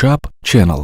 Имшаб Channel.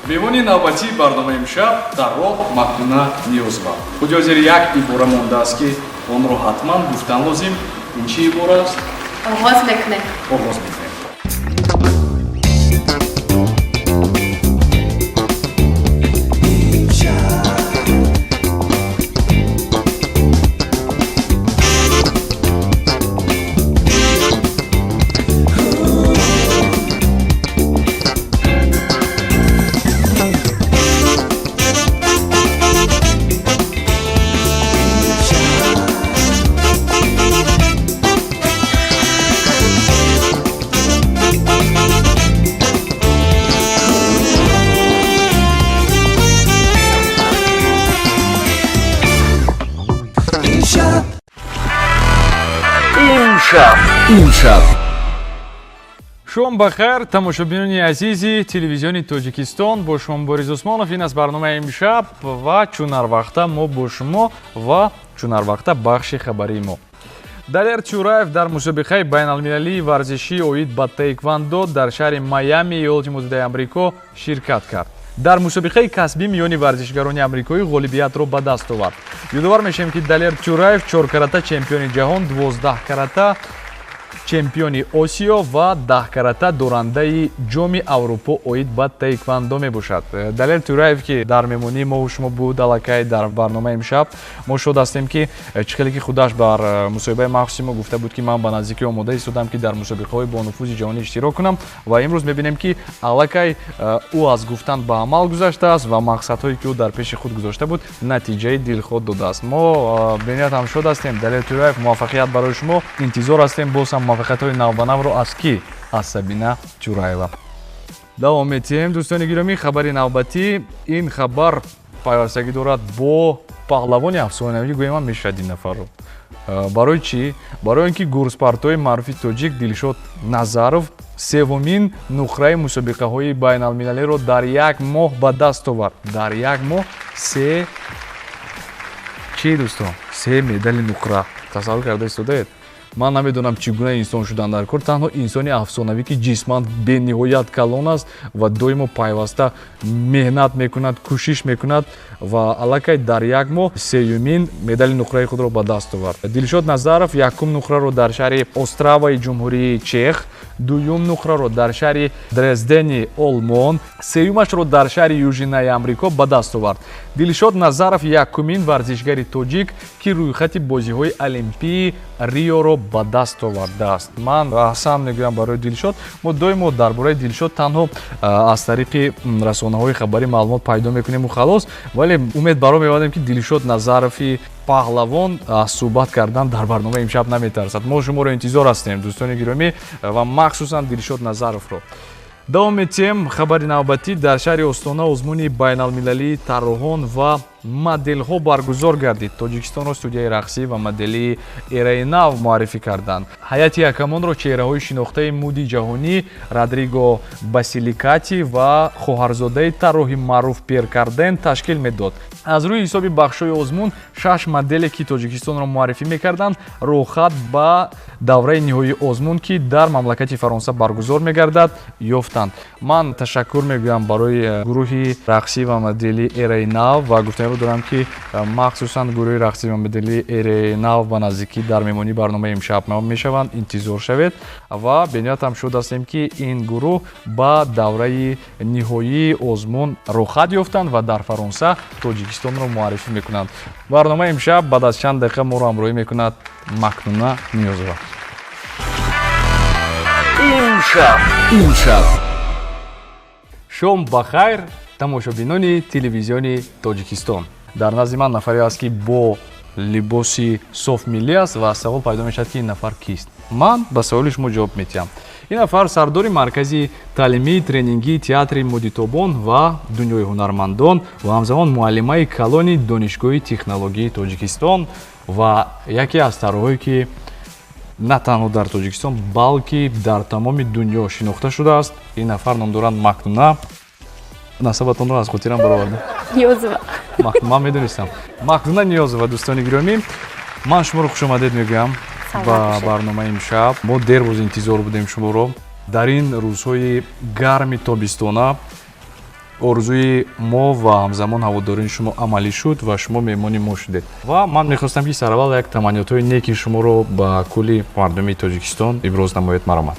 Меҳмони навбатии барномаи имшаб дарроҳ Мафтуна Ниёзова. Худи ҳозир як ибора мондааст, ки онро ҳатман гуфтан лозим. Ин чӣ ибора аст? Оғоз мекунем. Оғоз мекунем. Имшаб. Шом ба хайр, тамошобинони азизи телевизиони Тоҷикистон. Бо шумо Борис Усмонов. Ин аст барномаи имшаб ва чун ҳар вақта мо бо шумо ва чун ҳар вақта бахши хабарии мо. Далер Чураев дар мусобиқаи байналмилалии варзишӣ оид ба таеквондо дар шаҳри Майами Иёлоти Муттаҳидаи Амрико ширкат кард. Дар мусобиқаи касбӣ миёни варзишгарони амрикоӣ ғолибиятро ба даст овард. Ёдовар мешавем, ки Далер Чураев чоркарата чемпиони ҷаҳон, 12 карата чемпиони Осиё ва 10 карата дорандаи Ҷоми Аврупо оид ба таеквондо мебошад. Далер Тюраев, ки дар меҳмонии мо шумо буд аллакай дар барномаи имшаб, мо шод ҳастем, ки чӣ хеле ки худаш бар мусоҳибаи махсуси мо гуфта буд, ки ман ба наздикӣ омода истодам, ки дар мусобиқаҳои бонуфузи ҷаҳонӣ иштирок кунам, ва имрӯз мебинем, ки аллакай ӯ аз гуфтан ба амал гузаштааст ва мақсадҳое, ки ӯ дар пеши худ гузошта буд, натиҷаи дилхоҳ додааст. Мо бениҳоят ҳам шод ҳастем. Далер Тюраев, муваффақият барои шумо, интизор ҳастем боз ҳам муваффақиятҳои навбанавро. Аз кӣ? Аз Сабина Чураева. Давом метиҳем, дӯстони гиромӣ. Хабари навбатӣ, ин хабар пайвастагӣ дорад бо паҳлавони афсонавӣ, гӯем ҳам мешавад ин нафарро. Барои чӣ? Барои он ки гурзпартои маъруфи тоҷик Дилшод Назаров севумин нуқраи мусобиқаҳои байналмилалиро дар як моҳ ба даст овард. Дар як моҳ се чӣ, дӯстон? Се медали нуқра. Тасаввур карда истодаед? Ман намедонам, чӣ гуна инсон шудан дар кор. Танҳо инсони афсонавӣ, ки ҷисман бениҳоят калон аст ва доимо пайваста меҳнат мекунад, кӯшиш мекунад ва аллакай дар як моҳ сеюмин медали нуқраи худро ба даст овард. Дилшод Назаров якум нуқраро дар шаҳри Остраваи Ҷумҳурии Чех, дуюм нуқраро дар шаҳри Дрездени Олмон, сеюмашро дар шаҳри Южинаи Амрико ба даст овард. Дилшод Назаров якумин варзишгари тоҷик, ки рӯйхати бозиҳои Олимпии Риоро ба даст овардааст. Ман аҳсан мегӯям барои Дилшод. Мо доимо дар бораи Дилшод танҳо аз тариқи расонаҳои хабарӣ маълумот пайдо мекунему халос, вале умед баро мебандем, ки Дилшод Назарови паҳлавон аз суҳбат кардан дар барномаи имшаб наметарсад. Мо шуморо интизор ҳастем, дӯстони гиромӣ, ва махсусан Дилшод Назаровро. Давом метиҳем. Хабари навбатӣ: дар шаҳри Остона озмуни байналмилалии тарроҳон ва моделҳо баргузор гардид. Тоҷикистонро студияи рақсӣ ва моделии Эраи нав муаррифӣ карданд. Ҳайати ҳакамонро чеҳраҳои шинохтаи муди ҷаҳонӣ Родриго Басиликати ва хоҳарзодаи тарроҳи маъруф Пьер Карден ташкил медод. Аз рӯи ҳисоби бахшҳои озмун, шаш моделе, ки Тоҷикистонро муаррифӣ мекарданд, роҳхат ба давраи ниҳоии озмун, ки дар мамлакати Фаронса баргузор мегардад, ёфтанд. Ман ташаккур мегӯям барои гурӯҳи рақсӣ ва модели Эраи нав ва гуфтаниро дорам, ки махсусан гурӯҳи рақсӣ ва модели Эраи нав ба наздикӣ дар меҳмонии барномаи имшаб мешаванд. Интизор шавед ва бениҳоят ҳам шод ҳастем, ки ин гурӯҳ ба давраи ниҳоии озмун роҳхат ёфтанд ва дар Фаронса Тоҷикистонро муаррифӣ мекунанд. Барномаи имшаб баъд аз чанд дақиқа моро ҳамроҳӣ мекунад Макнуна Ниёзова. Имшаб, имшаб. Шом ба хайр, тамошобинони Телевизиони Тоҷикистон! Дар назди ман нафаре аст, ки бо либоси соф миллӣ аст ва савол пайдо мешавад, ки ин нафар кист. Ман ба саволи шумо ҷавоб медиҳам. Ин нафар сардори маркази таълимии тренингии театри Мудитобон ва дунёи ҳунармандон ва ҳамзамон муаллимаи калони Донишгоҳи технологияи Тоҷикистон ва яке аз тарроҳое, ки на танҳо дар Тоҷикистон, балки дар тамоми дунё шинохта шудааст. Ин нафар ном доранд Макнуна, насабатонро аз хотирам баровардам. Ниёзова. Ман медонистам. Макнуна Ниёзова. Дӯстони гиромӣ, ман шуморо хушомадед мегӯям ба барномаи имшаб. Мо дербоз интизор будем шуморо. Дар ин рӯзҳои гарми тобистона орзуи мо ва ҳамзамон ҳаводорини шумо амалӣ шуд ва шумо меҳмони мо шудед. Ва ман мехостам, ки сараввал як таманниётҳои неки шуморо ба кулли мардуми Тоҷикистон иброз намоед. Маромад.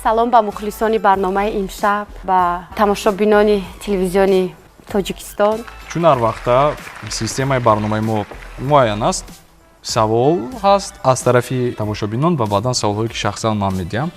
Салом ба мухлисони барномаи имшаб, ба тамошобинони Телевизиони Тоҷикистон. Чун ҳар вақта системаи барномаи мо муайян аст, савол ҳаст аз тарафи тамошобинон ва баъдан саволҳое, ки шахсан ман медиҳам.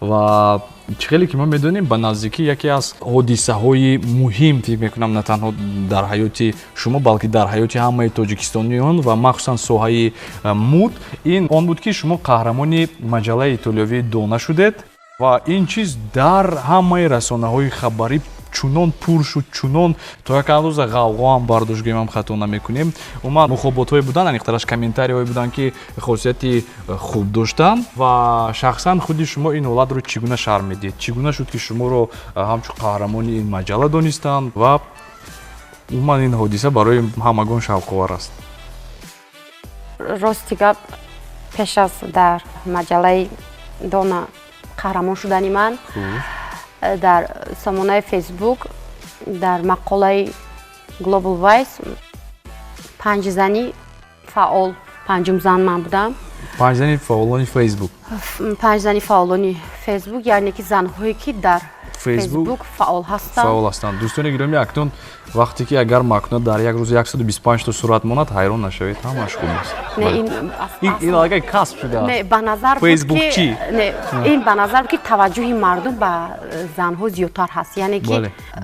Ва чӣ хеле ки мо медонем, ба наздикӣ яке аз ҳодисаҳои муҳим, фикр мекунам, на танҳо дар ҳаёти шумо, балки дар ҳаёти ҳамаи тоҷикистониён ва махсусан соҳаи муд, ин он буд, ки шумо қаҳрамони маҷаллаи итолиёвии Дона шудед. Ва ин чиз дар ҳамаи расонаҳои хабарӣ чунон пур шуд, чунон то як андоза ғавғо ҳам бардошт, гӯем ҳам хато намекунем. Умуман, мухоботҳое буданд, аниқтараш комментариҳое буданд, ки хосияти хуб доштанд. Ва шахсан худи шумо ин ҳолатро чӣ гуна шарҳ медиҳед? Чӣ гуна шуд, ки шуморо ҳамчун қаҳрамони ин маҷалла донистанд? Ва умуман ин ҳодиса барои ҳамагон шавқовар аст. Рости гап, пеш аз дар маҷаллаи Дона қаҳрамон шудани ман, дар сомонаи Фейсбук дар мақолаи Global Voice панҷ зани фаъол, панҷум зан ман будам. Панҷ зани фаъолони Фейсбук. Панҷ зани фаъолони Фейсбук, яъне ки занҳое, ки дар Фейсбук фаъол ҳастанд. Фаъол ҳастанд. Дӯстони гиромӣ, акнун вақте ки агар Макнуна дар як рӯз 125 то сурат монад, ҳайрон нашавед, ҳамаш хуб аст. Ин аллакай касб шудааст. Не, ба назар фейсбукчи. Не, ин ба назар ки таваҷҷӯҳи мардум ба занҳо зиёдтар ҳаст, яъне ки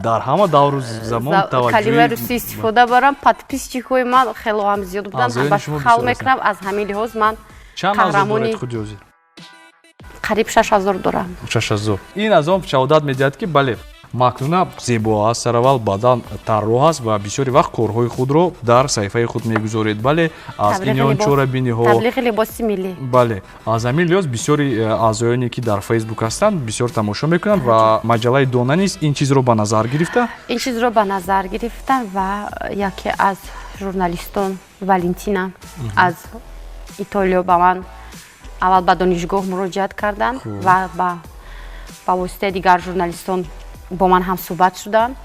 дар ҳама давру замон. Таваҷҷӯҳи, калимаи русӣ истифода барам, подписчик ҳои ман хело ҳам зиёд буданд. Ба хал мекунам, аз ҳамин лиҳоз ман Чанд аъзо доред худи ҳозир? Қариб 6000 дорам. 6000. Ин аз он шаҳодат медиҳад, ки бале, Макнуна зебо аст сараввал, баъдан тарроҳ аст ва бисёри вақт корҳои худро дар саҳифаи худ мегузоред. Бале, аз ин чорабиниҳо. Таблиғи либоси миллӣ. Бале, аз ҳамин лиҳоз бисёри аъзоёне, ки дар Фейсбук ҳастанд, бисёр тамошо мекунанд. Ва маҷаллаи Дона низ ин чизро ба назар гирифта. Ин чизро ба назар гирифта ва яке аз журналистон, Валентина аз Итолиё, ба ман Аввал ба донишгоҳ муроҷиат карданд ва ба воситаи дигар журналистон бо ман ҳамсӯҳбат шуданд.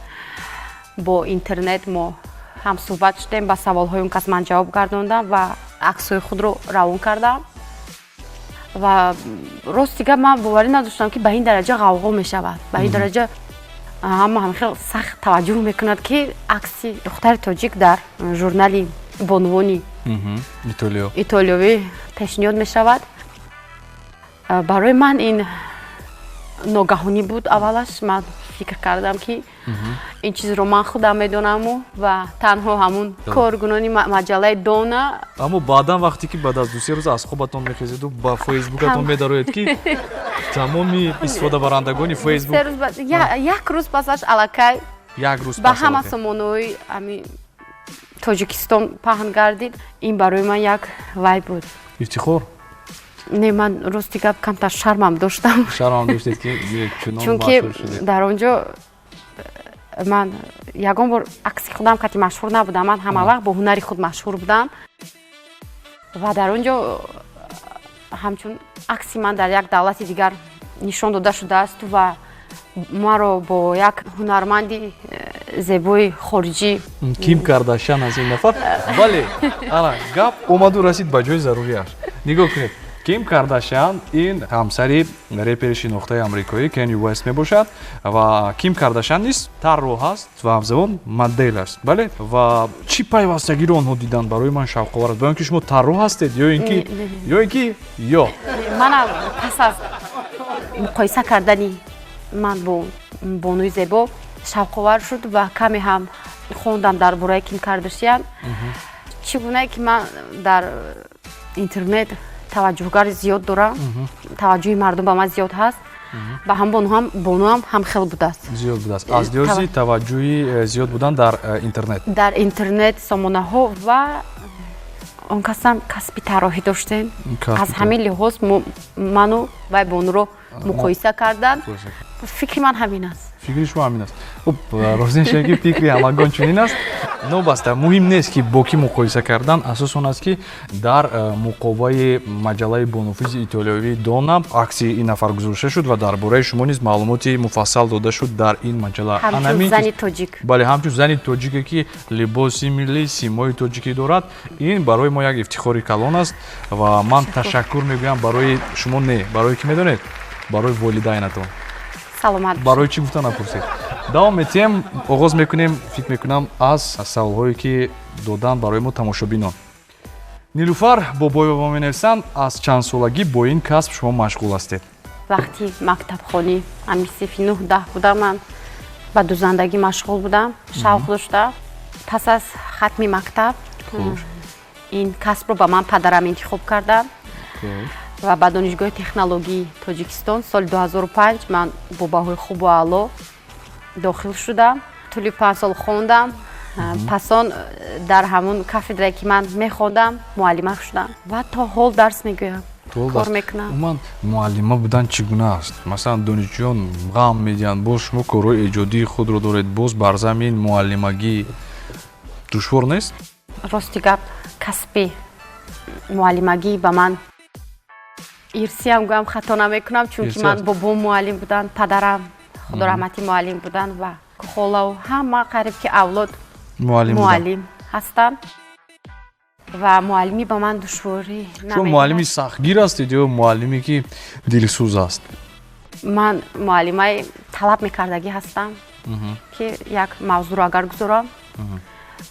Бо интернет мо ҳамсӯҳбат шудем, ба саволҳои он кас ман ҷавоб гардондам ва аксҳои худро равон кардам. Ва рости гап, ман боварӣ надоштам, ки ба ин дараҷа ғавғо мешавад, ба ин дараҷа ҳама ҳамхел сахт таваҷҷӯҳ мекунад, ки акси духтари тоҷик дар журнали бонувони итолиёвӣ пешниҳод мешавад. Барои ман ин ногаҳонӣ буд. Аввалаш ман фикр кардам, ки ин чизро ман худам медонаму ва танҳо ҳамун коргунони маҷаллаи Дона. Аммо баъдан, вақте ки баъд аз 2-се рӯз аз хобатон мехезеду ба фейсбукатон медароед, ки тамоми истифодабарандагони Фейсбук Як рӯз пасаш аллакай як рӯз ба ҳама сомонаҳои ами Тоҷикистон паҳн гардид. Ин барои ман як вай буд. Ифтихор. Не, ман рости гап, камтар шармам доштам. Шармам доштед, ки чунки дар он ҷо ман ягон бор акси худам кати машҳур набудам. Ман ҳама вақт бо ҳунари худ машҳур будам ва дар он ҷо ҳамчун акси ман дар як давлати дигар нишон дода шудааст ва маро бо як ҳунарманди зебои хориҷӣ. Ким Кардашян аз ин нафар. Бале, ана гап омаду расид ба ҷои заруриаш. Нигоҳ кунед, Ким Кардашян ин ҳамсари репери шинохтаи амрикоӣ Кани Уэст мебошад ва Ким Кардашян низ тарроҳ аст ва ҳамзамон модел аст. Бале, ва чӣ пайвастагиро онҳо диданд, барои ман шавқовар аст. Ба он ки шумо тарроҳ ҳастед ё ин ки ё Мана, пас аз муқоиса кардани ман бо бонуи зебо шавқовар шуд ва каме ҳам хондам дар бораи Ким Кардашян. Чӣ гунае ки ман дар интернет таваҷҷӯҳгари зиёд дорам, таваҷҷӯҳи мардум ба ман зиёд ҳаст, ба ҳам бонуам ҳам хел будааст. Зиёд будааст аз лиҳози таваҷҷӯҳи зиёд будан дар интернет. Дар интернет, сомонаҳо, ва он касам касби тарроҳӣ доштем. Аз ҳамин лиҳоз ману вай бонуро муқоиса карданд. Фикри ман ҳамин аст. Фикри шумо ҳамин аст. Хуб, розӣ шавем, ки фикри ҳамагон чунин аст. Нобаста, муҳим нест, ки бо кӣ муқоиса кардан. Асос он аст, ки дар муқоваи маҷаллаи бонуфузи итолиёвии Дона акси ин нафар гузошта шуд ва дар бораи шумо низ маълумоти муфассал дода шуд дар ин маҷалла. Ҳамчун зани тоҷик. Бале, ҳамчун зани тоҷике, ки либоси миллӣ, симои тоҷикӣ дорад. Ин барои мо як ифтихори калон аст ва ман ташаккур мегӯям барои шумо. Не, барои ки медонед? Барои волидайнатон. Саломат. Барои чӣ гуфта напурсед. Давом метиҳем, оғоз мекунем, фикр мекунам, аз саволҳое, ки доданд барои мо тамошобинон. Нилуфар Бобоева менависанд: аз чанд солагӣ бо ин касб шумо машғул ҳастед? Вақти мактабхонӣ, ҳами синфи 9-10 будам, ман ба дузандагӣ машғул будам, шавқ доштам. Пас аз хатми мактаб ин касбро ба ман падарам интихоб карданд ва ба Донишгоҳи технологии Тоҷикистон соли 2005 ман бо баҳои хубу аъло дохил шудам. Тӯли 5 сол хондам. Пас он дар ҳамун кафедрае, ки ман мехондам, муаллима шудам ва то ҳол дарс мегӯям, кор мекунам. Умуман, муаллима будан чӣ гуна аст? Масалан, донишҷӯён ғам медиҳанд, боз шумо корҳои эҷодии худро доред, боз бар замин муаллимагӣ душвор нест? Рости гап, касби муаллимагӣ ба ман ирсиам гӯям, хато намекунам, чунки ман бобом муаллим буданд, падарам, худо раҳматӣ, муаллим буданд ва холаву ҳама қариб ки авлод муаллим ҳастанд ва муаллимӣ ба ман душворӣ. Шумо муаллими сахтгир ҳастед ё муаллиме, ки дилсӯз аст? Ман муаллимаи талаб мекардагӣ ҳастам, ки як мавзӯъро агар гузорам,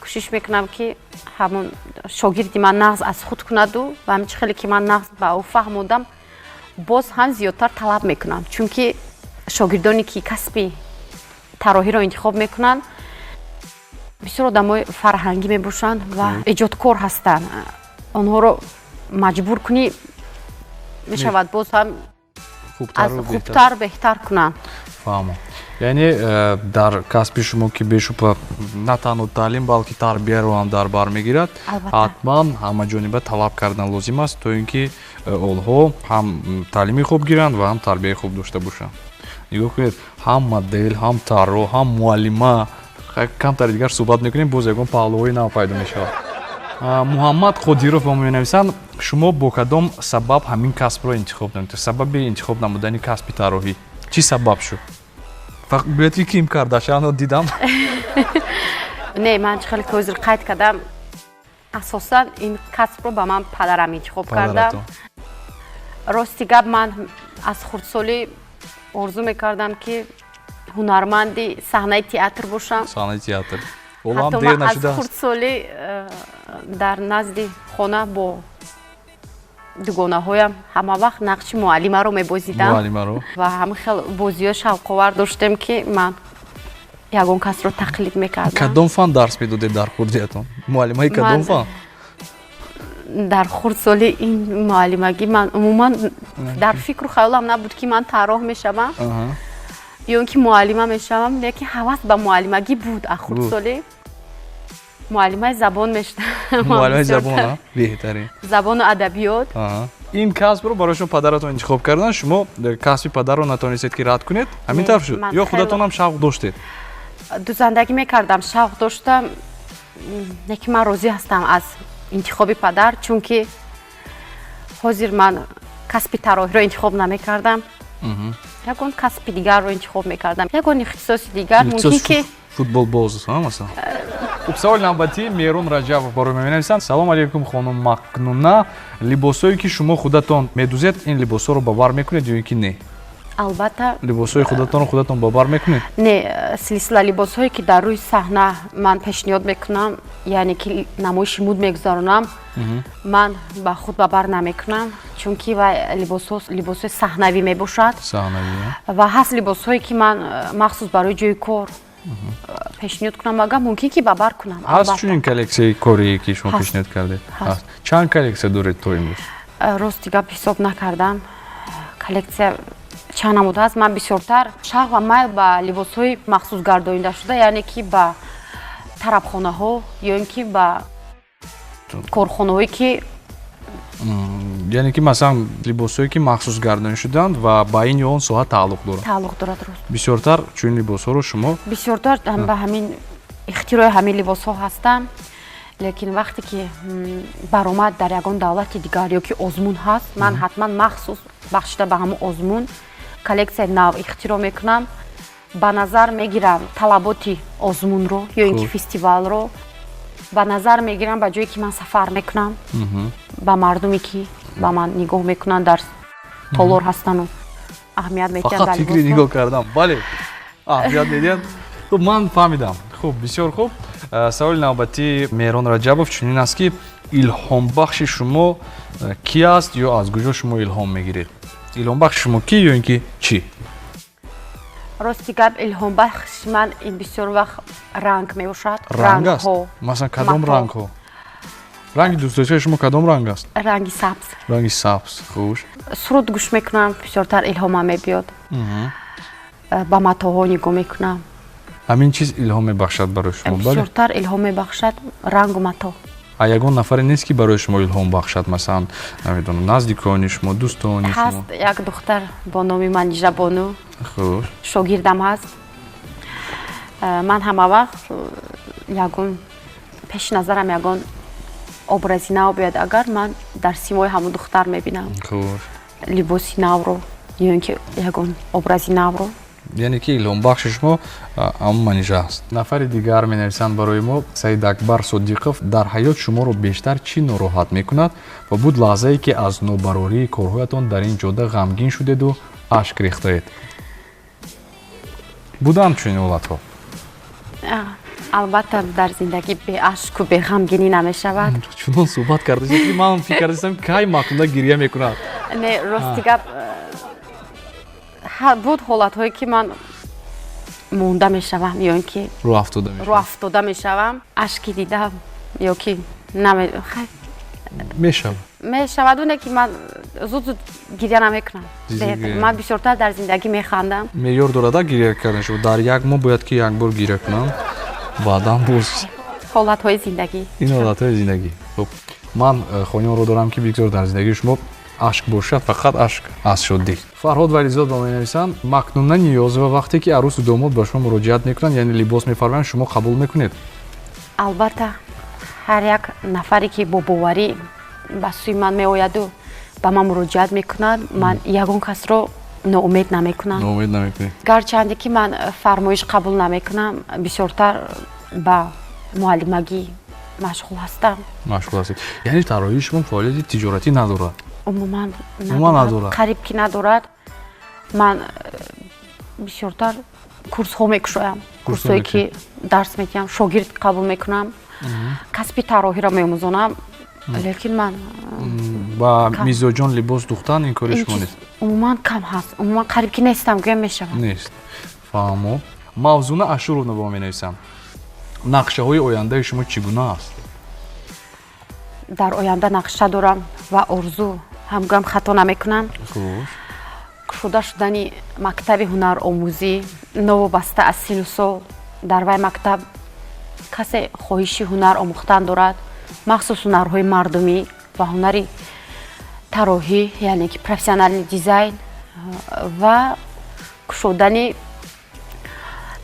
кӯшиш мекунам, ки ҳамон шогирди ман нағз аз худ кунаду ва ҳамин чӣ хеле ки ман нағз ба ӯ фаҳмондам, боз ҳам зиёдтар талаб мекунам, чунки шогирдоне, ки касби тарроҳиро интихоб мекунанд, бисёр одамои фарҳангӣ мебошанд ва эҷодкор ҳастанд. Онҳоро маҷбур кунӣ, мешавад боз ҳам хубтар, беҳтар кунанд. Фаҳмам. Яъне дар касби шумо, ки бешубҳа на танҳо таълим, балки тарбияро ҳам дар бар мегирад, ҳатман ҳамаҷониба талаб кардан лозим аст, то ин ки онҳо ҳам таълими хуб гиранд ва ҳам тарбияи хуб дошта бошанд. Нигоҳ кунед, ҳам модел, ҳам тарроҳ, ҳам муаллима. Камтари дигар суҳбат мекунем, боз ягон паҳлӯҳои нав пайдо мешавад. Муҳаммад Қодиров ба мо менависанд: шумо бо кадом сабаб ҳамин касбро интихоб намудед? Сабаби интихоб намудани касби тарроҳӣ чӣ сабаб шуд? Гӯяд ки Ким Кардашианро дидам. Не, ман чӣ хеле ҳозир қайд кардам, асосан ин касбро ба ман падарам интихоб карда. Рости гап, ман аз хурдсолӣ орзу мекардам, ки ҳунарманди саҳнаи театр бошам. Саҳнаи театр. Ҳатто ман аз хурдсолӣ дар назди хона бо дугонаҳоям ҳама вақт нақши муаллимаро мебозидам ва ҳамин хел бозиҳо шавқовар доштем, ки ман ягон касро тақлид мекардам. Кадом фан дарс медодед дар хурдиятон? Муаллимаи кадом фан? Дар хурдсолӣ ин муаллимагӣ ман умуман дар фикру хаёлам набуд, ки ман тарроҳ мешавам ё ин ки муаллима мешавам, лекин ҳавас ба муаллимагӣ буд. Аз хурдсолӣ муаллимаи забон мешудам. Муаллимаи забон, беҳтарин. Забону адабиёт. Ин касбро барои шумо падаратон интихоб кардан, шумо касби падарро натонистед, ки рад кунед, ҳамин тавр шуд ё худатонам шавқ доштед? Дузандагӣ мекардам, шавқ доштам, лекин ман розӣ ҳастам аз интихоби падар, чунки ҳозир ман касби тарроҳиро интихоб намекардам, ягон касби дигарро интихоб мекардам, ягон ихтисоси дигар мумкин ки. Футболбоз, масалан. Хуб, саволи навбатӣ Меҳрун Раҷабов барои мо менависанд: салом алейкум, хонум Макнуна, либосҳое ки шумо худатон медӯзед, ин либосҳоро ба бар мекунед ё ин ки не? Албатта. Либосҳои худатонро худатон ба бар мекунед? Не, силсила либосҳое ки дар рӯи саҳна ман пешниҳод мекунам, яъне ки намоиши муд мегузаронам, ман ба худ ба бар намекунам, чунки вай либосҳо либосҳои саҳнавӣ мебошад. Ва ҳаст либосҳое ки ман махсус барои ҷои кор пешниҳод кунам, агар мумкин ки ба бар кунам. Ҳаст чунин коллексияи корие, ки шумо пешниҳод кардед? Чанд коллексия доред то имрӯз? Рости гап, ҳисоб накардам, коллексия чанд намуд ҳаст. Ман бисёртар шавқ ва майл ба либосҳои махсус гардонидашуда, яъне ки ба тарабхонаҳо ё ин ки ба корхонаҳое ки Яъне ки масалан либосҳое ки махсус гардонӣ шуданд ва ба ин ё он соҳа тааллуқ доранд. Тааллуқ дорад, рост. Бисёртар чунин либосҳоро шумо Бисёртар ба ҳамин ихтирои ҳамин либосҳо ҳастам, лекин вақте ки баромад дар ягон давлати дигар ё ки озмун ҳаст, ман ҳатман махсус бахшида ба ҳамон озмун коллексияи нав ихтироъ мекунам, ба назар мегирам талаботи озмунро ё ин ки фестивалро ба назар мегирам, ба ҷое ки ман сафар мекунам, ба мардуме ки ба ман нигоҳ мекунанд, дар толор ҳастану аҳамият медиҳанд. Фақат фикри нигоҳ кардан, бале, аҳамият медиҳанд. Хуб, ман фаҳмидам. Хуб, бисёр хуб. Саволи навбатии Меҳрон Раҷабов чунин аст, ки илҳомбахши шумо ки аст ё аз куҷо шумо илҳом мегиред? Илҳомбахши шумо ки ё ин ки чӣ? Рости гап, илҳомбахши ман ин бисёр вақт ранг мебошад. Ранг аст? Масалан, кадом рангҳо? Ранги дӯстдоштаи шумо кадом ранг аст? Ранги сабз. Ранги сабз, хуш. Суруд гӯш мекунам, бисёртар илҳомам мебиёд, ба матоҳо нигоҳ мекунам. Ҳамин чиз илҳом мебахшад барои шумо? Бисёртар илҳом мебахшад рангу мато. А ягон нафаре нест, ки барои шумо илҳом бахшад? Масалан, намедонам, наздикони шумо, дӯстони шумо? Ҳаст як духтар бо номи Манижа Бону. Шогирдам ҳаст. Ман ҳама вақт ягон пеши назарам ягон образи нав биёяд, агар ман дар симои ҳамон духтар мебинам либоси навро ё ин ки ягон образи навро. Яъне ки илҳомбахши шумо ҳамон Манижа аст. Нафари дигар менависанд барои мо, Саид Акбар Содиқов: дар ҳаёт шуморо бештар чӣ нороҳат мекунад ва буд лаҳзае, ки аз нобарории корҳоятон дар ин ҷода ғамгин шудеду ашк рехтаед? Буданд чунин ҳолатҳо? Албатта, дар зиндагӣ беашку беғамгинӣ намешавад. Чунон суҳбат кардашед, ки ман фикр кардастам, кай Макнуна гиря мекунад. Не, рости гап, буд ҳолатҳое, ки ман монда мешавам ё ин ки рӯ афтода мешавам, ашки дида ё ки мешавад. Мешавад, оне ки ман зуд зуд гиря намекунам, ман бисёртар дар зиндагӣ механдам. Меъёр дорада гиря кардан шумо? Дар як моҳ бояд ки як бор гиря кунам, баъдан боз Ҳолатҳои зиндагӣ. Ин ҳолатҳои зиндагӣ. Хуб, ман хоҳишонро дорам, ки бигзор дар зиндагии шумо ашк бошад, фақат ашк аз шодӣ. Фарҳод Вализод ба менависанд: Макнуна Ниёзова, вақте ки арӯсу домод ба шумо муроҷиат мекунанд, яъне либос мефармоянд, шумо қабул мекунед? Албатта, Ҳар як нафаре, ки бо боварӣ ба сӯи ман меояду ба ман муроҷиат мекунад, ман ягон касро ноумед намекунам. Ноумед намекунӣ. Гарчанде ки ман фармоиш қабул намекунам, бисёртар ба муаллимагӣ машғул ҳастам. Машғул ҳастед. Яъне тарроҳии шумо фаъолияти тиҷоратӣ надорад? Умуман. Умуман надорад. Қариб ки надорад. Ман бисёртар курсҳо мекушоям, курсҳое ки дарс медиҳам, шогирд қабул мекунам, касби тарроҳиро меомӯзонам, лекин ман Ба мизоҷон либос духтан, ин кори шумо нест? Умуман кам ҳаст, умуман қариб ки нестам гӯям мешавад. Нест, фаҳмо. Мавзуна Ашуровна ба мо менависам: нақшаҳои ояндаи шумо чӣ гуна аст? Дар оянда нақша дорам ва орзу ҳам гӯям, хато намекунам. Кушода шудани мактаби ҳунаромӯзӣ, новобаста аз сину сол. Дар вай мактаб касе хоҳиши ҳунар омӯхтан дорад, махсус ҳунарҳои мардумӣ ва ҳунари тарроҳӣ, яъне ки профессиональный дизайн, ва кушодани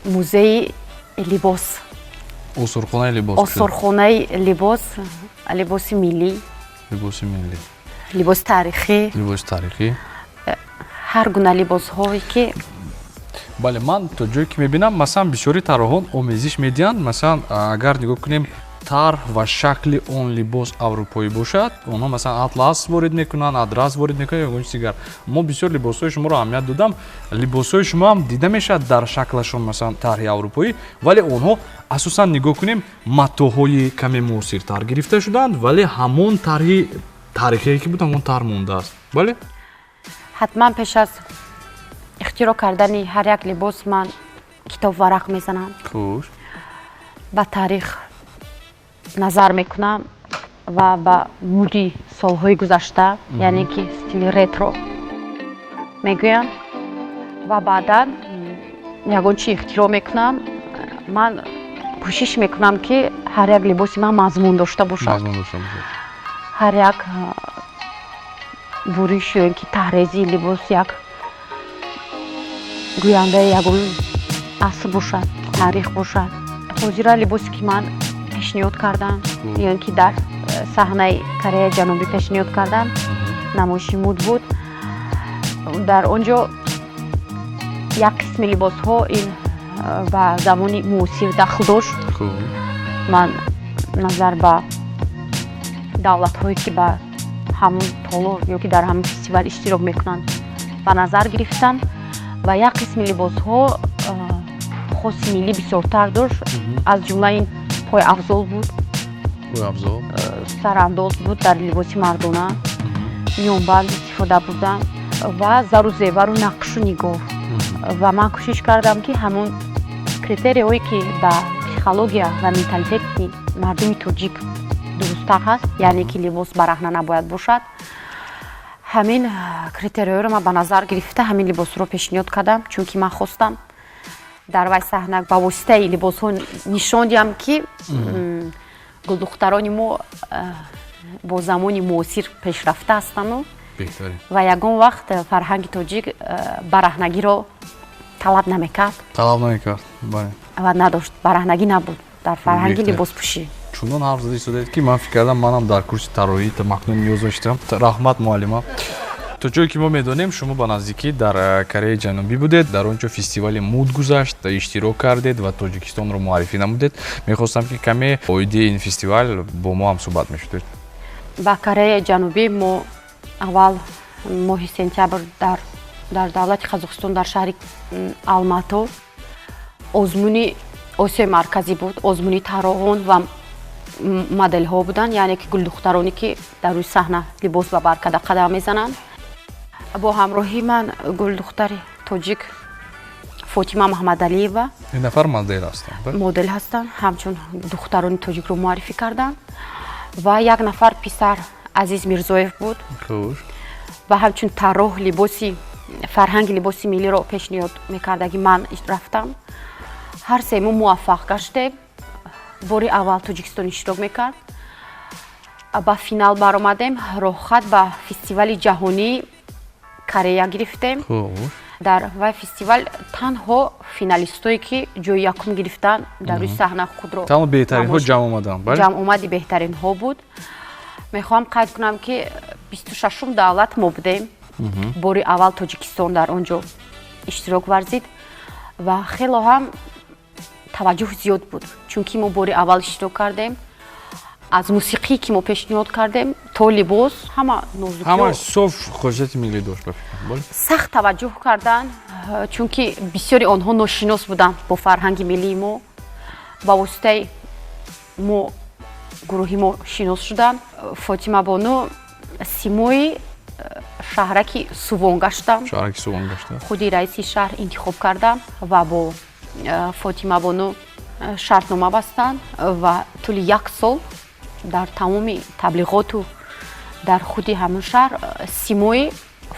музеи либос. Осорхонаи либос. Осорхонаи либос, либоси миллӣ. Либоси миллӣ. Либоси таърихӣ. Либоси таърихӣ. Ҳар гуна либосҳое ки Бале, ман то ҷое ки мебинам, масалан, бисёри тарроҳон омезиш медиҳанд. Масалан, агар нигоҳ кунем, тарҳ ва шакли он либос аврупоӣ бошад, онҳо, масалан, атлас ворид мекунанд, адрас ворид мекунанд, ягон чиз дигар. Мо бисёр либосҳои шуморо аҳамият додам, либосҳои шумо ҳам дида мешавад дар шаклашон, масалан, тарҳи аврупоӣ, вале онҳо асосан, нигоҳ кунем, матоҳои каме муосиртар гирифта шуданд, вале ҳамон тарҳи таърихие ки буд, ҳамон тарҳ мондааст, бале? Ҳатман пеш аз ихтироъ кардани ҳар як либос ман китоб варақ мезанам, ба таърих назар мекунам ва ба муди солҳои гузашта, яъне ки стили ретро мегӯям, ва баъдан ягон чи ихтироъ мекунам. Ман кӯшиш мекунам, ки ҳар як либоси ман мазмун дошта бошад, ҳар як буриш ё ин ки таҳрезии либос як гӯяндаи ягон аср бошад, таърих бошад. Ҳозира либосе ки ман пешниҳод кардам ё ин ки дар саҳнаи Кореяи Ҷанубӣ пешниҳод кардам, намоиши муд буд, дар он ҷо як қисми либосҳо ин ба замони муосир дахл дошт. Ман назар ба давлатҳое, ки ба ҳамун толор ё ки дар ҳамун фестивал иштирок мекунанд, ба назар гирифтам, ва як қисми либосҳо хоси миллӣ бисёртар дошт. Аз ҷумла ин пойафзол буд, сарандоз буд дар либоси мардона, миёнбанд истифода бурдам ва зару зевару нақшу нигоҳ. Ва ман кӯшиш кардам, ки ҳамон критерияҳое, ки ба психология ва менталитети мардуми тоҷик дурусттар ҳаст, яъне ки либос бараҳна набояд бошад, ҳамин критерияҳоро ман ба назар гирифта, ҳамин либосҳоро пешниҳод кардам, чунки ман хостам дар вай саҳна ба воситаи либосҳо нишон диҳам, ки гулдухтарони мо бо замони муосир пешрафта ҳастанду ва ягон вақт фарҳанги тоҷик бараҳнагиро талаб намекард. Талаб намекард, бале. Ва надошт, бараҳнагӣ набуд дар фарҳанги либоспӯшӣ. Чунон ҳарф зада истодаед, ки ман фикр кардам, манам дар курси тарроҳӣ макнун ниёз доштам. Раҳмат, муаллима. То ҷое ки мо медонем, шумо ба наздикӣ дар Кореяи Ҷанубӣ будед, дар он ҷо фестивали муд гузашт, иштирок кардед ва Тоҷикистонро муаррифӣ намудед. Мехостам, ки каме оиди ин фестивал бо мо ҳам суҳбат мешудед. Ба Кореяи Ҷанубӣ мо аввал моҳи сентябр дар давлати Қазоқистон, дар шаҳри Алмато озмуни Осиёи Марказӣ буд. Озмуни тарроҳон ва моделҳо буданд, яъне ки гулдухтароне, ки дар рӯи саҳна либос ба бар карда қадам мезананд. Бо ҳамроҳии ман гулдухтари тоҷик Фотима Маҳмадалиева. Ин нафар модел ҳастанд? Модел ҳастанд, ҳамчун духтарони тоҷикро муаррифӣ карданд, ва як нафар писар Азиз Мирзоев буд ва ҳамчун тарроҳ либоси фарҳанги либоси миллиро пешниҳод мекардаги. Ман рафтам, ҳар се мо муваффақ гаштем. Бори аввал Тоҷикистон иштирок мекард, ба финал баромадем, роҳхат ба фестивали ҷаҳонии Корея гирифтем. Дар вай фестивал танҳо финалистое ки ҷои якум гирифтанд, дар рӯи саҳна худро танҳо беҳтаринҳо ҷамъ омаданд. Ҷамъомади беҳтаринҳо буд. Мехоҳам қайд кунам, ки 26-ум давлат мо будем. Бори аввал Тоҷикистон дар он ҷо иштирок варзид ва хело ҳам таваҷҷӯҳ зиёд буд, чунки мо бори аввал иштирок кардем. Аз мусиқие ки мо пешниҳод кардем то либос, ҳама нозукиҳо, ҳама соф хосияти миллӣ дошт. Сахт таваҷҷӯҳ карданд, чунки бисёри онҳо ношинос буданд бо фарҳанги миллии мо. Ба воситаи мо гурӯҳи мо шинос шуданд. Фотима Бону симои шаҳраки Сувон гаштам. Шаҳраки Сувон гаштам. Худи раиси шаҳр интихоб кардам ва бо Фотима Бону шартнома бастанд ва тӯли як сол дар тамоми таблиғоту дар худи ҳамон шаҳр симои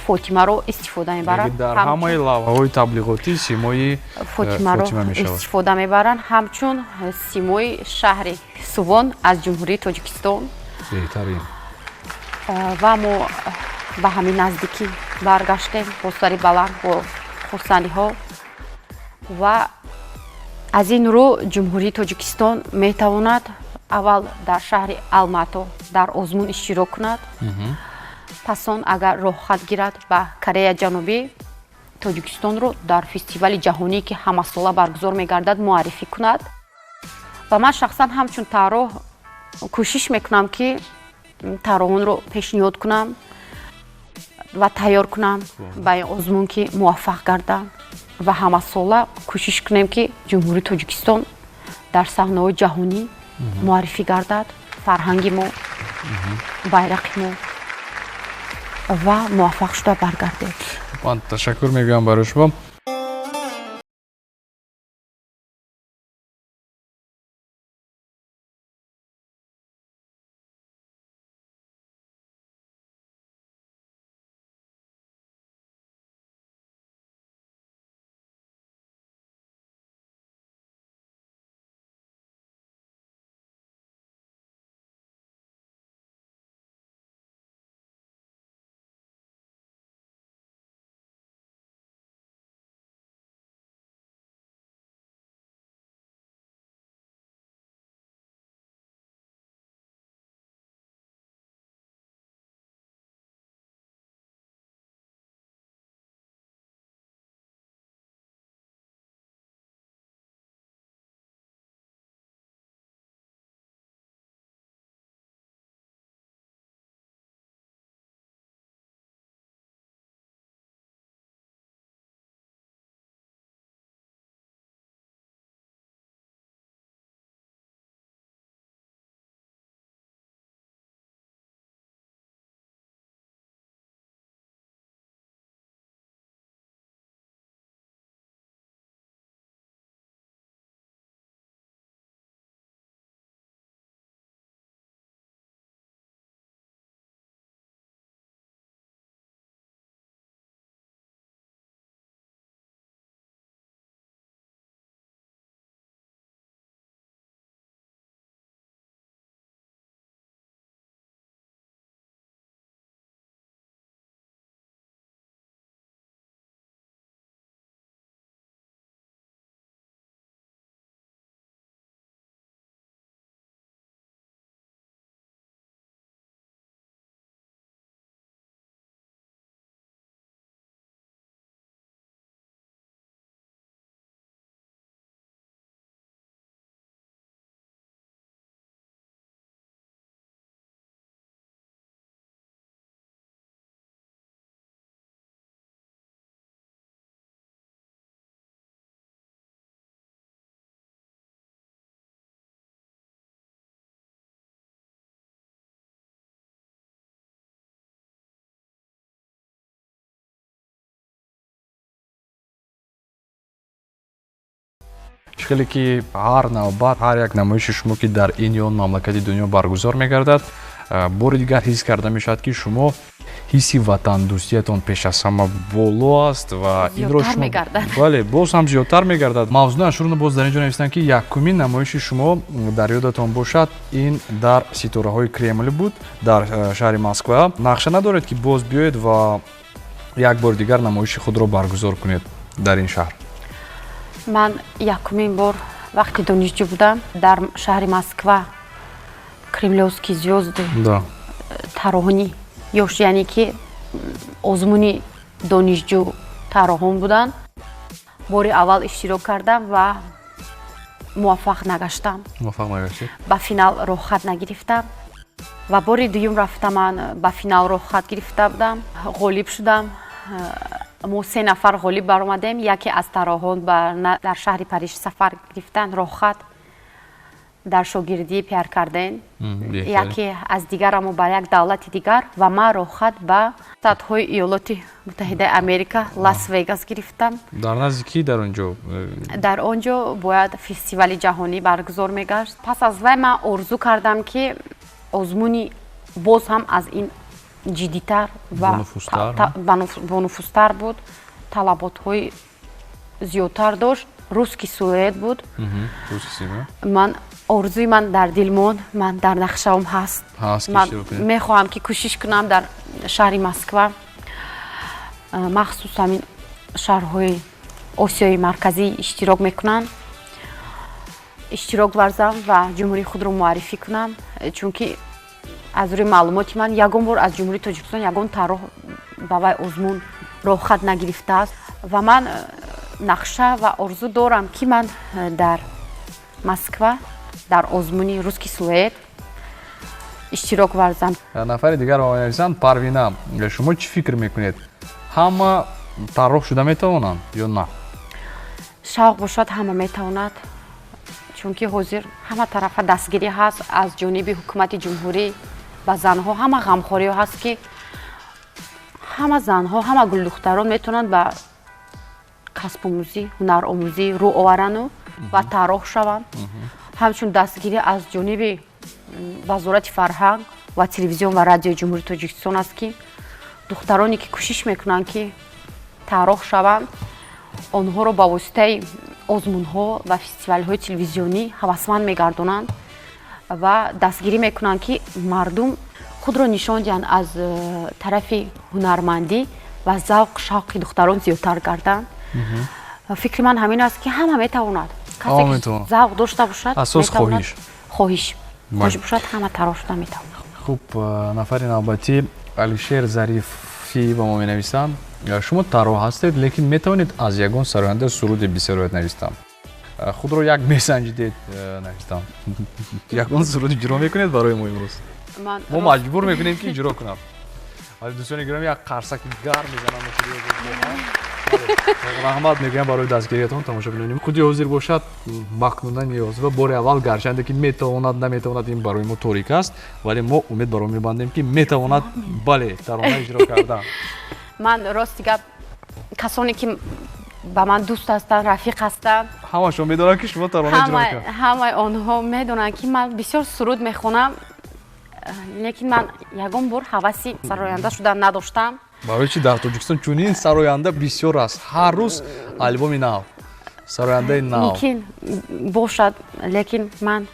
Фотимаро истифода мебаранд. Дар ҳамаи лавҳаҳои таблиғотӣ симои Фотимаро истифода мебаранд ҳамчун симои шаҳри Сувон аз Ҷумҳурии Тоҷикистон. Беҳтарин. Ва мо ба ҳамин наздикӣ баргаштем бо сари баланд, бо хурсандиҳо, ва аз ин рӯ Ҷумҳурии Тоҷикистон метавонад аввал дар шаҳри Алмато дар озмун иштирок кунад, пас он агар роҳхат гирад ба Корея Ҷанубӣ, Тоҷикистонро дар фестивали ҷаҳонӣ, ки ҳамасола баргузор мегардад, муаррифӣ кунад. Ва ман шахсан ҳамчун тарроҳ кӯшиш мекунам, ки тарроҳонро пешниҳод кунам ва тайёр кунам ба ин озмун, ки муваффақ гардам, ва ҳамасола кӯшиш кунем, ки Ҷумҳурии Тоҷикистон дар саҳнаҳои ҷаҳонӣ муаррифӣ гардад, фарҳанги мо, байрақи мо, ва муваффақ шуда баргардем. Ман ташаккур мегӯям барои шумо. Хеле ки ҳар навбат ҳар як намоиши шумо, ки дар ин ё он мамлакати дунё баргузор мегардад, бори дигар ҳис карда мешавад, ки шумо ҳисси ватандӯстиятон пеш аз ҳама боло аст ва инро шумо, бале, боз ҳам зиёдтар мегардад. Мавзуна Ашурно боз дар ин ҷо навиштанд, ки якумин намоиши шумо дар ёдатон бошад, ин дар Ситораҳои Кремл буд дар шаҳри Москва. Нақша надоред, ки боз биёед ва Як бори дигар намоиши худро баргузор кунед дар ин шаҳр. Ман якумин бор вақти донишҷӯ будам, дар шаҳри Москва, Кремлёвские звёзды, тарроҳони ёш, яъне ки озмуни донишҷӯ тарроҳон буданд, бори аввал иштирок кардам ва муваффақ нагаштам. Муваффақ нагаштед. Ба финал роҳхат нагирифтам ва бори дуюм рафта, ман ба финал роҳхат гирифта будам, ғолиб шудам. Мо се нафар ғолиб баромадем. Яке аз тарроҳон дар шаҳри Париж сафар гирифтан роҳхат дар шогирдии Пьер Карден, яке аз дигарамо ба як давлати дигар ва ман роҳхат ба Штатҳои Иёлоти Муттаҳидаи Америка, Лас Вегас гирифтам. Дар назди кӣ дар он ҷо? Дар он ҷо бояд фестивали ҷаҳонӣ баргузор мегашт. Пас аз вай ман орзу кардам, ки озмуни боз ҳам аз ин ҷиддитар ва бонуфузтар буд, талаботҳои зиёдтар дошт, Русский силуэт буд. Ман орзуи ман дар дил монд, ман дар нақшаам ҳаст. Ман мехоҳам, ки кӯшиш кунам дар шаҳри Москва, махсус ҳамин шаҳрҳои Осиёи Марказӣ иштирок мекунанд, иштирок варзам ва ҷумҳурии худро муаррифӣ кунам, чунки аз рӯи маълумоти ман ягон бор аз Ҷумҳурии Тоҷикистон ягон тарроҳ ба вай озмун роҳхат нагирифтааст. Ва ман нақша ва орзу дорам, ки ман дар Москва дар озмуни Русский силуэт иштирок варзам. Нафари дигар нависанд: Парвина, шумо чӣ фикр мекунед, ҳама тарроҳ шуда метавонанд ё на? Шавқ бошад, ҳама метавонад, чунки ҳозир ҳама тарафа дастгирӣ ҳаст аз ҷониби ҳукумати ҷумҳурӣ. Ба занҳо ҳама ғамхориҳо ҳаст, ки ҳама занҳо, ҳама гулдухтарон метавонанд ба касбомӯзӣ, ҳунаромӯзӣ рӯ оварану ва тарроҳ шаванд. Ҳамчун дастгирӣ аз ҷониби Вазорати фарҳанг ва телевизион ва радиои Ҷумҳурии Тоҷикистон аст, ки духтароне, ки кӯшиш мекунанд, ки тарроҳ шаванд, онҳоро ба воситаи озмунҳо ва фестивалҳои телевизионӣ ҳавасманд мегардонанд ва дастгирӣ мекунанд, ки мардум худро нишон диҳанд аз тарафи ҳунармандӣ ва завқ, шавқи духтарон зиёдтар гарданд. Фикри ман ҳамин аст, ки ҳама метавонад. Касе завқ дошта бошад. Асос хоҳиш. Хоҳиш бошад, ҳама тарроҳ шуда метавонад. Хуб, нафари навбатӣ Алишер Зарифӣ ба мо менависанд: шумо тарроҳ ҳастед, лекин метавонед аз ягон сароянда суруде бисарояд? Навистам, худро як месанҷидед. Навистам, ягон суруд иҷро мекунед барои мо имрӯз? Мо маҷбур мекунем, ки иҷро кунам. Дӯстони гиромӣ, як қарсаки гарм мезанам. Раҳмат мегӯям барои дастгириятон. Тамошобинони худи ҳозир бошад, Мақнуна Ниёзова бори аввал, гарчанде ки метавонад, наметавонад, ин барои мо торик аст, вале мо умед бар он мебандем, ки метавонад, бале, тарона иҷро кардан. Ман, рости гап, касоне ки ба ман дӯст ҳастанд, рафиқ ҳастанд, ҳамашон медонанд, ки шумо тарона иҷро мекунед. Ҳамаи онҳо медонанд, ки ман бисёр суруд мехонам, лекин ман ягон бор ҳаваси сароянда шудан надоштам. Барои чи? Дар Тоҷикистон чунин сароянда бисёр аст, ҳар рӯз албоми нав, сарояндаи нав. Мумкин бошад, лекин ман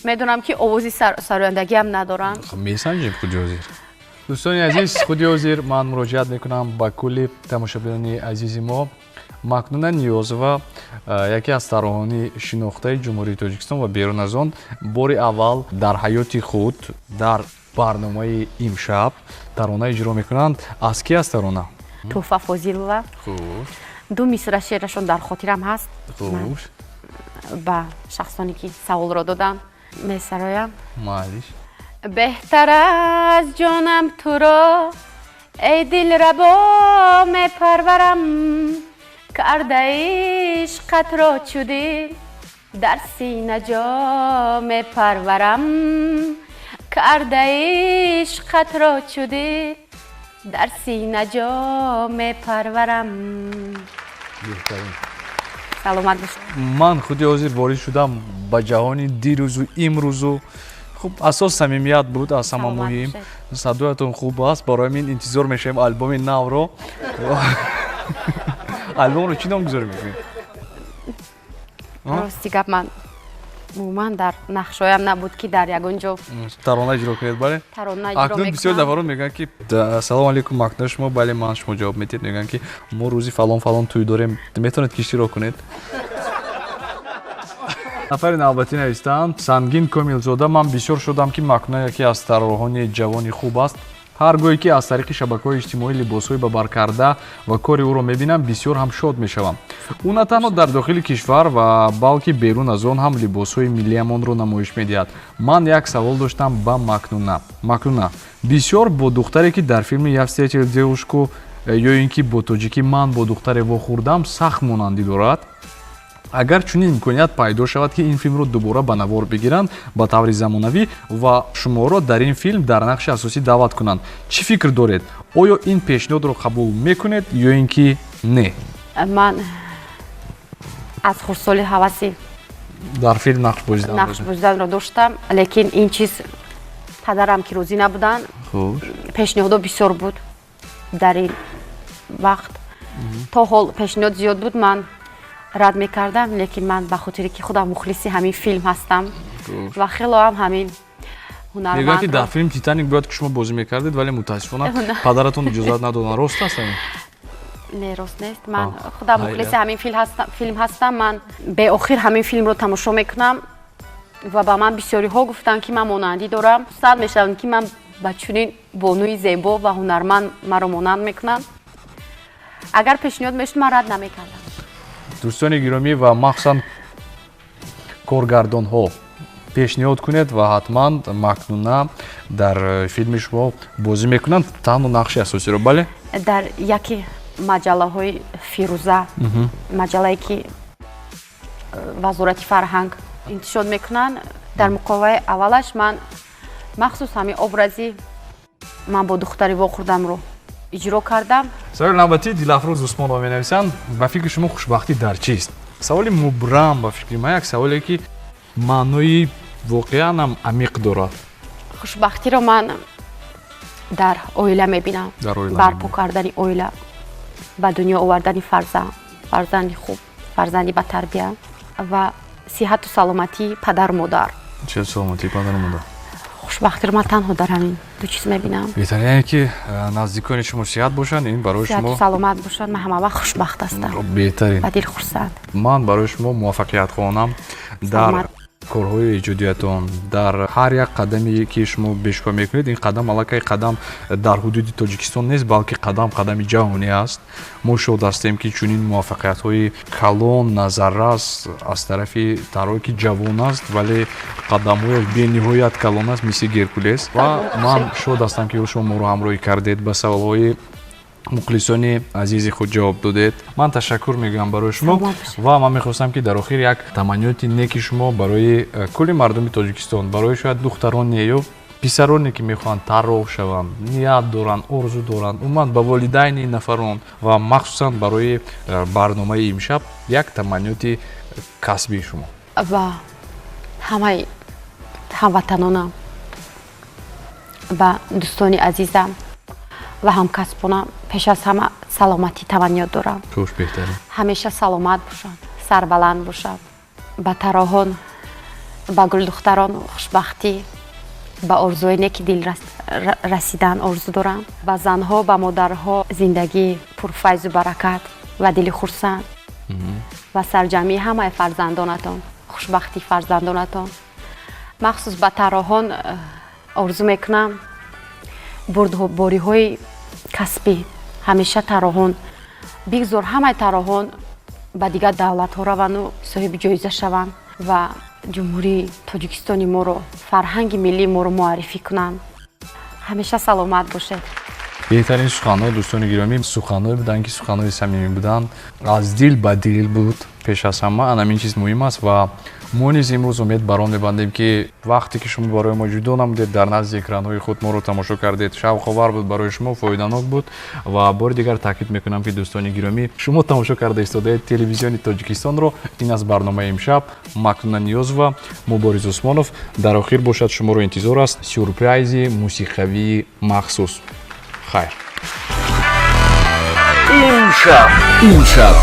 медонам, ки овози сарояндагиам надорам. Месанҷем худи ҳозир. Дӯстони азиз, худи ҳозир ман муроҷиат мекунам ба кулли тамошобинони азизи мо. Макнуна Ниёзова, яке аз тарроҳони шинохтаи Ҷумҳурии Тоҷикистон ва берун аз он, бори аввал дар ҳаёти худ дар барномаи имшаб тарона иҷро мекунанд. Аз ки аст тарона? Тӯҳфа Фозилова. Ду мисра шеърашон дар хотирам ҳаст. Ба шахсоне, ки саволро доданд, месароям. Майлиш. Беҳтар аз ҷонам туро, эй дилрабо, мепарварам, карда ишқатро чу дил дар сина ҷо мепарварам, карда ишқатро чу дил дар сина ҷо мепарварам. Саломат бошед. Ман худи ҳозир ворид шудам ба ҷаҳони дирӯзу имрӯзу. Хуб, асос самимият буд, аз ҳама муҳим. Садоятон хуб аст, барои ҳамин интизор мешавем албоми навро. Албомро чӣ ном гузорӣ мекунед? Рости гап, ман Умуман дар нақшҳоям набуд, ки дар ягон ҷо тарона иҷро кунед, бале? Тарона иҷро Акнун бисёр мекунам. Нафарон мегӯянд, ки «Салом алейкум, Макнуна», шумо «Бале, ман», шумо ҷавоб медиҳед. Мегӯянд, ки «Мо рӯзи фалон фалон тӯй дорем, метавонед ки иштирок кунед?» Нафари навбатӣ навистаанд: Сангин Комилзода. Ман бисёр шудам, ки Макнуна яке аз тарроҳони ҷавони хуб аст. Ҳар гоҳе ки аз тариқи шабакаҳои иҷтимоӣ либосҳои ба бар карда ва кори ӯро мебинам, бисёр ҳам шод мешавам. Ӯ на танҳо дар дохили кишвар ва балки берун аз он ҳам либосҳои миллиамонро намоиш медиҳад. Ман як савол доштам ба Макнуна. Макнуна, бисёр бо духтаре, ки дар филми «Я встретил девушку», ё ин ки бо тоҷикӣ «Ман бо духтаре вохӯрдам», сахт монандӣ дорад. Агар чунин имконият пайдо шавад, ки ин филмро дубора ба навор бигиранд ба таври замонавӣ ва шуморо дар ин филм дар нақши асосӣ даъват кунанд, чӣ фикр доред? Оё ин пешниҳодро қабул мекунед ё ин ки не? Ман аз хурдсолӣ ҳаваси дар филм нақш бозидан нақш бозиданро доштам, лекин ин чиз падарам ки розӣ набуданд. Пешниҳодҳо бисёр буд дар ин вақт, то ҳол пешниҳод зиёд буд, ман рад мекардам, лекин ман ба хотире ки худам мухлиси ҳамин филм ҳастам ва хело ҳам ҳамин Мегӯянд, ки дар ҳунармандро филм «Титаник» бояд ки шумо бозӣ мекардед, вале мутаассифона падаратон иҷозат надоданд. Рост аст ҳамин? Не, рост нест. Ман худам Хайр. мухлиси ҳамин филм ҳастам. Ман беохир ҳамин филмро тамошо мекунам ва ба ман бисёриҳо гуфтанд, ки ман монандӣ дорам. Хурсанд мешавам, ки ман ба чунин бонуи зебо ва ҳунарманд маро монанд мекунанд. Агар пешниҳод мешуд, ман рад намекардам. Дӯстони гиромӣ ва махсусан коргардонҳо, пешниҳод кунед ва ҳатман Макнуна дар филми шумо бозӣ мекунанд, танҳо нақши асосиро, бале? Дар яке маҷаллаҳои Фирӯза, маҷаллае ки Вазорати фарҳанг интишор мекунанд, дар муқоваи аввалаш ман махсус ҳамин образи «Ман бо духтари вохӯрдамро» иҷро кардам. Саволи навбатӣ Дилафрӯз Усмонова менависанд: ба фикри шумо хушбахтӣ дар чист? Саволи мубрам, ба фикри ман, як саволе, ки маънои воқеан ҳам амиқ дорад. Хушбахтиро ман дар оила мебинам. Дар оила. Барпо кардани оила, ба дунё овардани фарзанд, фарзанди хуб, фарзанди батарбия ва сиҳату саломатии падару модар. Чӣ, саломатии падару модар. Хушбахтиро ман танҳо дар ҳамин ду чиз мебинам. Беҳтарин, яъне ки наздикони шумо сиҳат бошанд, ин барои Сиҳату шумо саломат бошанд, ман ҳама вақт хушбахт ҳастам. Беҳтарин. Ба дил хурсанд. Ман барои шумо муваффақият хоҳонам дар Саломат. корҳои эҷодиятон, дар ҳар як қадаме, ки шумо бешубҳа мекунед. Ин қадам аллакай қадам дар ҳудуди Тоҷикистон нест, балки қадам қадами ҷаҳонӣ аст. Мо шод ҳастем, ки чунин муваффақиятҳои калон назаррас аз тарафи тарроҳе, ки ҷавон аст, вале қадамҳояш бениҳоят калон аст, мисли Геркулес. Ва ман шод ҳастам, ки шумо моро ҳамроҳӣ кардед, ба саволҳои мухлисони азизи худ ҷавоб додед. Ман ташаккур мегӯям барои шумо. Саломат бошед. Ва ман мехостам, ки дар охир як таманниёти неки шумо барои кулли мардуми Тоҷикистон, барои шояд духтароне ё писароне, ки мехоҳанд тарроҳ шаванд, ният доранд, орзу доранд, умуман ба волидайни ин нафарон ва махсусан барои барномаи имшаб як таманниёти касбии шумо. Ба ҳамаи ҳамватанонам, ба дӯстони азизам ва ҳамкасбонам пеш аз ҳама саломатӣ таманниёт дорам. Хуш, беҳтарин. Ҳамеша саломат бошанд, сарбаланд бошанд. Ба тарроҳон, ба гулдухтарон хушбахтӣ, ба орзуи неки дил расидан орзу дорам. Ба занҳо, ба модарҳо зиндагии пурфайзу баракат ва дили хурсанд ва сарҷамъии ҳамаи фарзандонатон, хушбахтии фарзандонатон. Махсус ба тарроҳон орзу мекунам бурдбориҳои касбӣ. Ҳамеша тарроҳон, бигзор ҳамаи тарроҳон ба дигар давлатҳо раванду соҳиби ҷоиза шаванд ва Ҷумҳурии Тоҷикистони моро, фарҳанги миллии моро муаррифӣ кунанд. Ҳамеша саломат бошед. Беҳтарин суханҳо, дӯстони гиромӣ, суханҳое буданд, ки суханҳои самимӣ буданд, аз дил ба дил буд. Пеш аз ҳама ана ҳамин чиз муҳим аст. Ва мо низ имрӯз умед бар он мебандем, ки вақте ки шумо барои мо ҷудо намудед, дар назди экранҳои худ моро тамошо кардед, шавқовар буд барои шумо, фоиданок буд. Ва бори дигар таъкид мекунам, ки дӯстони гиромӣ, шумо тамошо карда истодаед Телевизиони Тоҷикистонро. Ин аз барномаи имшаб, Макнуна Ниёзова, Мубориз Усмонов. Дар охир бошад, шуморо интизор аст сюрпрайзи мусиқавии махсус. Хайр. Имшаб, имшаб.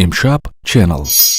Имшаб Channel.